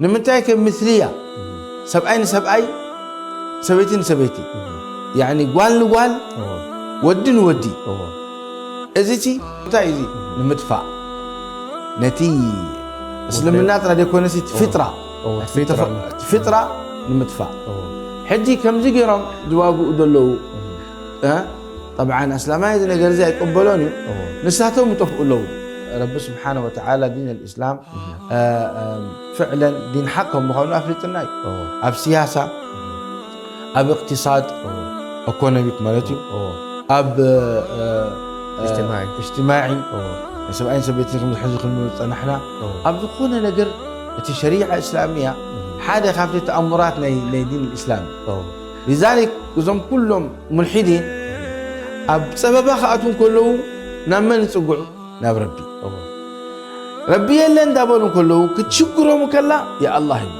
ንምንታይ ከም ምስልያ ሰብኣይ ንሰብኣይ ሰበይቲ ንሰበይቲ ያኒ ጓል ንጓል ወዲ ንወዲ እዚ ቲ እንታይ እዚ ንምጥፋእ ነቲ እስልምና ጥራይ ዘይኮነሲ ፊጥራ ፍጥራ ንምጥፋእ ሕጂ ከምዚ ገይሮም ዝዋግኡ ዘለዉ ጠብዓን ኣስላማይ እዚ ነገር እዚ ኣይቀበሎን እዩ ንሳቶም ይጠፍኡ ኣለዉ ረቢ ስብሓነ ወተዓላ ዲን ልእስላም ፍዕለን ዲን ሓቅ ከም ምዃኑ ኣፍሊጥና እዩ ኣብ ስያሳ ኣብ እቅትሳድ ኢኮኖሚክ ማለት እዩ ኣብ እጅትማዒ ሰብኣይን ሰበይትን ከም ዝሕዙ ክንብል ዝፀናሕና ኣብ ዝኾነ ነገር እቲ ሸሪዓ እስላምያ ሓደ ካብቲ ተኣምራት ናይ ዲን እስላም እዩ ሊዛሊክ እዞም ኩሎም ሙልሒዲን ኣብ ፀበባ ክኣትዉ እንከለዉ ናብ መን ይፅግዑ ናብ ረቢ ረቢ የለ እንዳበሉ እንከለዉ ክትሽግሮም ከላ የኣላህ እዩ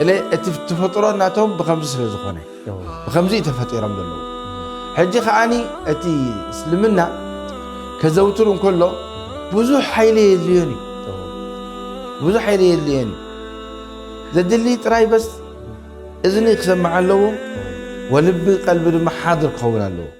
እለ እቲ ተፈጥሮ ናቶም ብከምዚ ስለ ዝኾነ ብከምዚ እዩ ተፈጢሮም ዘለዉ ሕጂ ከዓኒ እቲ እስልምና ከዘውትሩ እንከሎ ብዙሕ ሓይሊ የድልዮን እዩ ብዙሕ ሓይሊ የድልዮን እዩ ዘድሊ ጥራይ በስ እዝኒ ክሰምዕ ኣለዎ ወልቢ ቀልቢ ድማ ሓድር ክኸውን ኣለዎ